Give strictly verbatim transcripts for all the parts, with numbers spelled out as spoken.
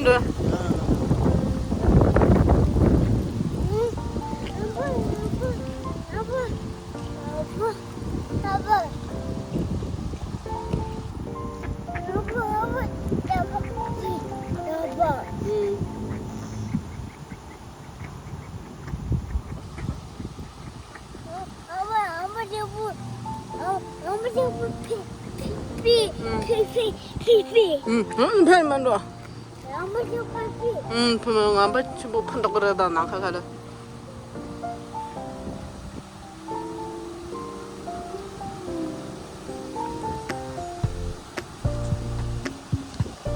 འགྲོ། ཨ་མ་ཨ་མ་ལྟ་བུ། ཨ་ཨ་མ་ལྟ་བུ་ཕི་ཕི་ཕི་ཕི་ཕི་ཕི་ཕི། ཨུམ་ཨུམ་ཕན་མ་འགྲོ། ཨ་མ་ལྟ་བུ་ཕི། ཨུམ་ཕན་མ་ངན་པ་ཆེན་པོ་ཕན་ཐོགས་པ་རེད་ད་ནང་ཁ་ཁ་ལ།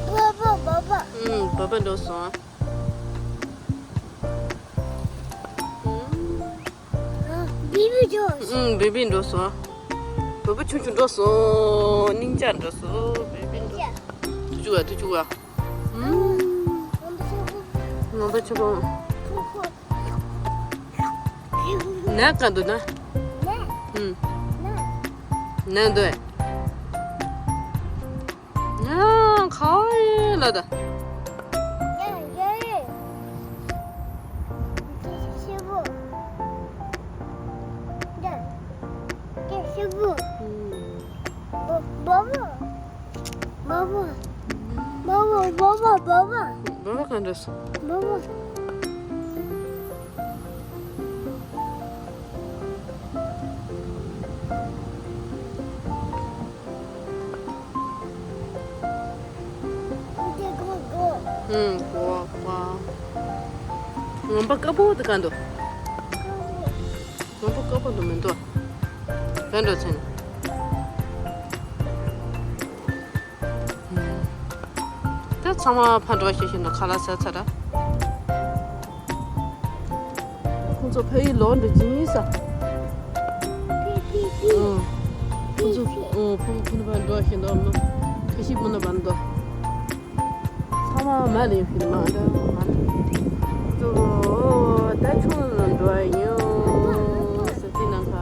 བ་བ་བ་བ། ཨུམ་བ་བ་འགྲོ་སོང་། ཨུམ། བི་བི་འགྲོ་སོང་། ཨུམ་བི་བི་འགྲོ་སོང་། བི་བི་ཆུང་ཆུང་འགྲོ་སོང་། སྙིང་རྗེ་འགྲོ་སོང་། བི་བི་འགྲོ། དུ་བཅུག་ག་དུ་བཅུག་ག། ཨུམ། ངོ་མ་ཆུ་བོ། ནས་ག་འདུག་ན། ཨུམ། ནས་འདུག་ཁ་བའི་ལ་ད། བ་བ་ག་འདྲ་སོང་། བ་བ། ཨུམ། གོ་བ། ངོ་མ་དཀར་པོ་དེ་ག་འདུག་ངོ་མ་དཀར་པོ་འདུག་མི་འདུག་ག་འདྲ་ཚན། ད་ཚང་མ་ཕར་འགྲོ་ཤེས་ཤེས་ན་ཁ་ལག་ཟ་ཚར་ར། ཁོང་ཚོ་ཕ་ཡུལ་ལོག་འགྲོ་གི་ཡིན་ས། ཨང་། ཁོང་ཚོ་ཨང་ཕ་གི་ཁོང་ཚོ་ཕར་འགྲོ་ཤེས་འདུག་མ། ཁ་ཤས་མུ་ན་བར་འདུག་ཚང་མ་མ་ལེན་ཤེས་མ་འདྲ་མ། ཁོང་ཚོ་ད་ཆུང་ལ་འགྲོ་ཡ་ཡིན་ས་ཅི་ནང་ཁ།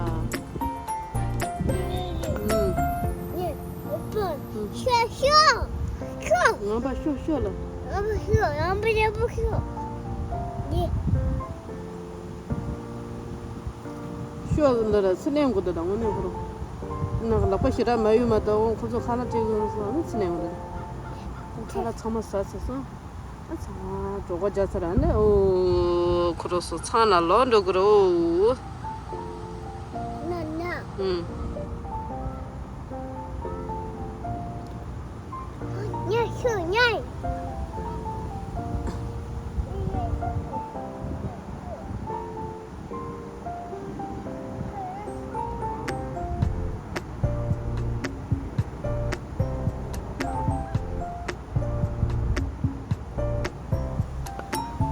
ཤོག་ཤོག་ཤོག་ངམ་པ་ཤོག་ཤོག་ལ། ངམ་པ་ཤོག་ངམ་པ་ཡག་པོ་ཤོག་ཤོག་འདི་ལ་ཚི་ལེན་དགོས་འདུག་ད་དངོས་གནས་ཁོ་རང་ནང་ལག་པ་ཞེ་དྲག་མ་ཡོད་མ་གཏོགས་ཁོ་ཚོ་ཁ་ལག་སྤྲད་དགོས་སོང་ནི་ཚི་ལེན་དགོས་འདུག་ཁ་ལག་ཚང་མ་ཟ་ཚར་སོང་། ཨ་ཚང་གྲོད་ཁོག་རྒྱགས་ཚར་ནས་ཨོ་ཁོ་རང་ཚོ་ཚང་ལ་ལོག་འགྲོ་གི་རེད། ཨོ། ན་ན། ཨུམ། ཉལ་ཤོག་ཉལ།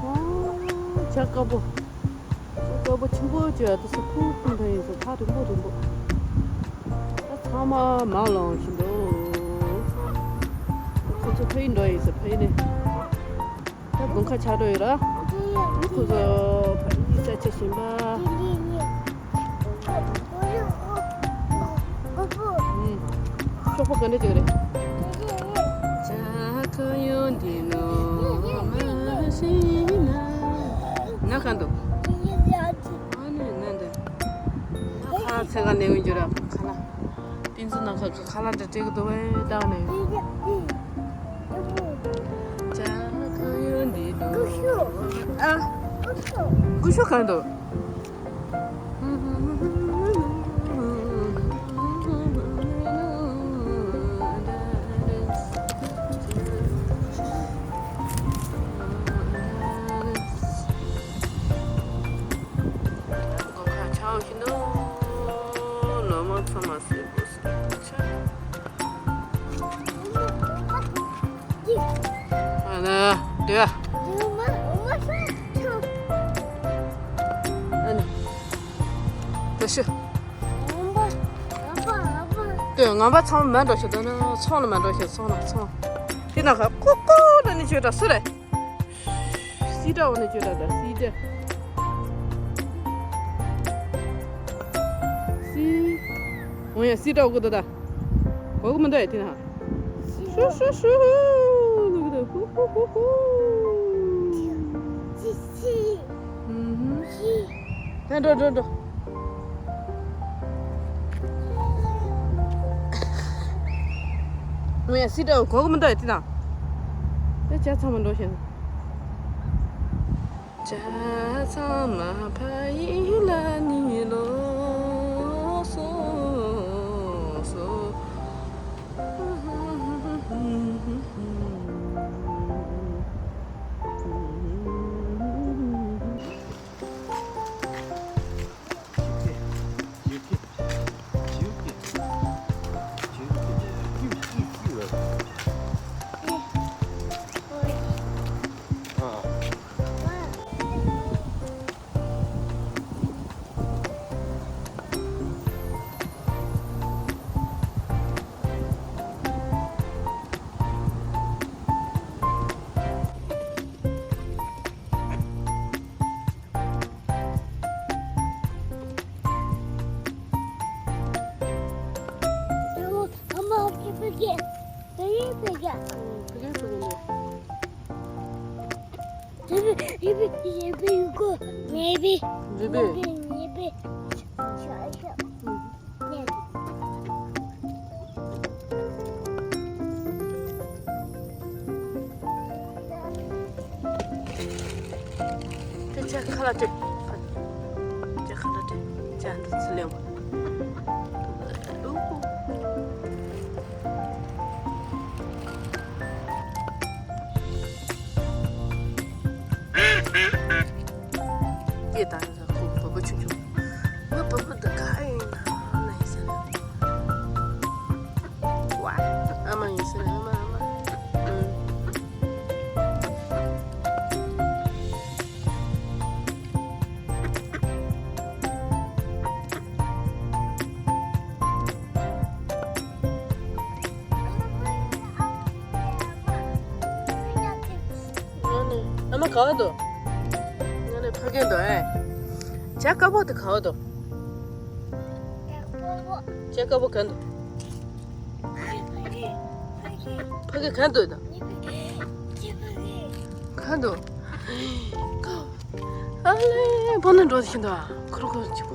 ཨོ། བྱ་དཀར་པོ། བྱ་དཀར་པོ་ཆེན་པོ་བྱས་ཏེ་ས་ཕུག་ཕུག་འགྲོ་ཡིན་ས་ཐག་རིང་པོ་རིང་པོ། ད་ཚང་མ་མར་ལངས་བཞིན་འདུག་ཁོ་ཚོ་ཕ་ཡུལ་འགྲོ་ཡིན་ས་ཕ་ཡུལ་ནས། ད་དགུན་ཁ་ཆགས་འགྲོ་ཡོད་ར། ཁོ་ཚོ་ཕ་ཡུལ་ས་ཆ་བཞིན་པ། ཤོག་པ་ག་འདྲ་ཅིག་རེད། ཇ་ཁ་ཡོད་འདི་ནོ་མ་ཤི་ན། ན་ག་འདུག་ཨ་ནི་ན་འདི། ཁ་ཚེ་ག་ནས་འོང་རྒྱུ་ར་ཁ་ལ། ཏིན་ཙི་ནང་ཁ་གི་ཁ་ལག་འདྲ་སྤྲད་གི་འདུག་བས་བཏང་ནས། ཇ་ཁ་ཡོད་འདི་འདུག་ཨ། སྐུ་ཞབས་གང་འདུག་ཁ་ཆགས་ཤིང་འདུག་ལོ་མ་ཚང་མ་སེར་པོ་སེར་པོ་ཆགས། ཨ་ན། དེ། ཨ་ན། དེ་ཤི། དེ་ངན་པ་ཚང་མ་མར་འགྲོ་ཤོག་ད་ནི་ཚོང་ལ་མར་འགྲོ་ཤོག་ཚོང་ལ་ཚོང་། དེ་ན་ཁ་ཀོ་ཀོ་ལ་ནི་བྱོས་ད་སུ་རེད། སི་ཏྲ་འོ་ནས་བྱོས་ད་ད་སི་ཏྲ། སི། འོ་ཡ་སི་ཏྲ་འོ་གི་འདུག་ད། འོ་གི་མི་འདུག་ཡ་དེ་ན། ཤུ་ཤུ་ཤུ། འོ་གི་འདུག་ཨུ་ཧུ་ཧུ་ཧུ། ཨུ་ཧུ། ཨ། འགྲོ་འགྲོ་འགྲོ། ང་ཡང་སི་ཏྲ་གོ་གི་མི་འདུག་ཡ་དེ་དང་། ད་ཇ་ཚང་མ་འགྲོ་ཤེས་ན། ཇ་ཚང་མ་ཕ་ཡུལ་ལ་ནི་ལོག་སོང་སོང་། རེད་པས། དེ་ཇ་ཁ་ལག་སྤྲད། ཇ་ཁ་ལག་སྤྲད། ཇ་འདི་ཚོ་ལེན། ཨུ། སྐད་བཏང་ཡོད་ས་ཁོ་བུ་བུ་ཆུང་ཆུང་། ང་བུ་བུ་འདི་ག་ཡིན་ན་ལ་ཡིན་ས་ན། ཝ། ཨ་མ་ཡིན་ས་ན་ཨ་མ་ཨ་མ། ཨུམ། ཨ་མ་ག་བ་འདུག་ང་ནི་ཕ་གི་འདུག་ཨེ། ཇ་དཀར་པོ་དེ་ག་བ་འདུག་ཇ་དཀར་པོ་ག་འདུག་ཕ་གི་ག་འདུག་ད། ག་འདུག་ཨ་ལེ་པོ་ན་འགྲོ་ཤིན་ཏུ་ཁུར་ཁུར་ཅིག་པོ།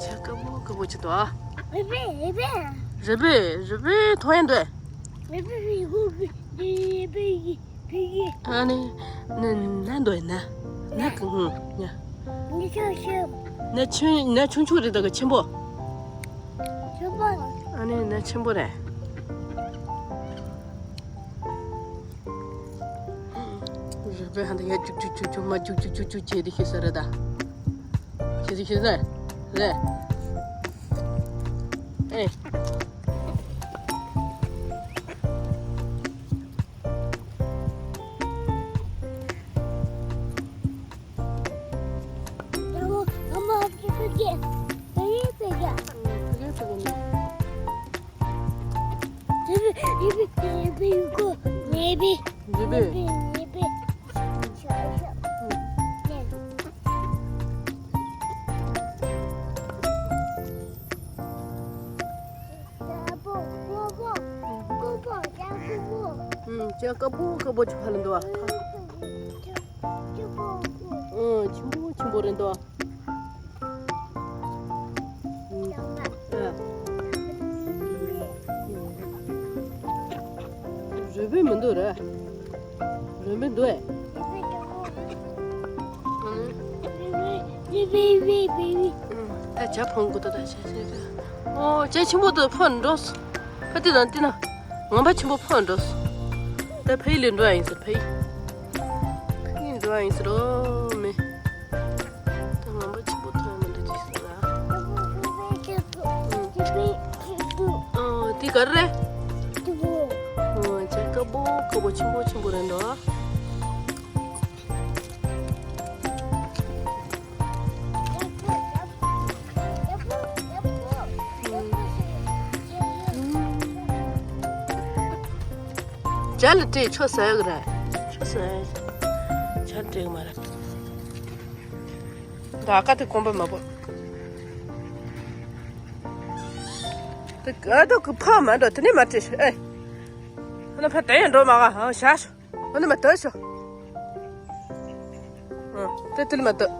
ཇ་དཀར་པོ་དཀར་པོ་ཅིག་འདུག་ཨ། རེད་པས་རེད་པས། རེད་པས་རེད་པས་ཐོ་ཡན་འདུག་ཨེ། རེད་པས་རེད་པས། ཨ་ནི། ན་ན་འདོད་ན། ན་གི་ཧུང་ཉ། ན་ཆུང་ཆུང་། ན་ཆུང་ན་ཆུང་ཆུང་རེད་ད་གི་ཆེན་པོ། ཆེན་པོ། ཨ་ནི་ན་ཆེན་པོ་རེད། རེད་པས་ཧ་ད་ཡ་ཅུག་ཅུག་ཅུག་ཅུག་མ་ཅུག་ཅུག་ཅུག་ཅུག་ཅུག་བྱེད་དེ་ཤེས་ས་རེད་ད། ཤེས་དེ་ཤེས་ས་རེད། ཨེ། ཨུམ། ཇ་དཀར་པོ་དཀར་པོ་ཅིག་ཕར་ལ་འདུག་ཨ། ཨུམ། ཆེན་པོ་ཆེན་པོ་རེད་འདུག་ཨ། ཨུམ། ཨ། རུས་སྦལ་མི་འདུག་ར། རུས་སྦལ་འདུག་ཨེ། ཨུམ། ད་ཇ་ཕོན་གོ་ད་ད་ཇ་ཇ་ཇ། ཨོ་ཇ་ཆེན་པོ་དེ་ཕོན་འགྲོ་སོང་། ཕ་དེ་དང་དེ་ན་ངམ་པ་ཆེན་པོ་ཕོན་འགྲོ་སོང་། ད་ཕ་ཡུལ་ལ་འགྲོ་ཡ་ཡིན་ཟེར། ཕ་ཡུལ་ཕ་ཡུལ་འགྲོ་ཡ་ཡིན་ཟེར། ཨོ་མེ། ད་ངམ་པ་ཆེན་པོ་ཐོན་མི་འདུག་ཅེས་ཟེར་ལ། ཨོ་དེ་ག་རེ་རེད། ཨོ་ཇ་དཀར་པོ་དཀར་པོ་ཆེན་པོ་ཆེན་པོ་རེད་འདུག་ཇ་ལ་སྤྲད་ཆོག་ཟ་ཡག་རེད། ཆོག་ཟ་ཡག་ཇ་ལ་སྤྲད་གི་མ་རེད། ད་ཨ་ཀ་དེ་གོམ་པ་མ་བོ། དེ་ཨ་དོ་གི་ཕ་མ་འགྲོ་དེ་ནས་མ་སྤྲད་ཤོག་ཨེ། ཁ་ན་ཕ་དེ་ཡང་འགྲོ་མ་ག་ཧ་བཞག་ཤོག་ཨ་ནི་མ་ལྟོས་ཤོག་ཨ་དེ་དུ་ལ་མ་ལྟོས།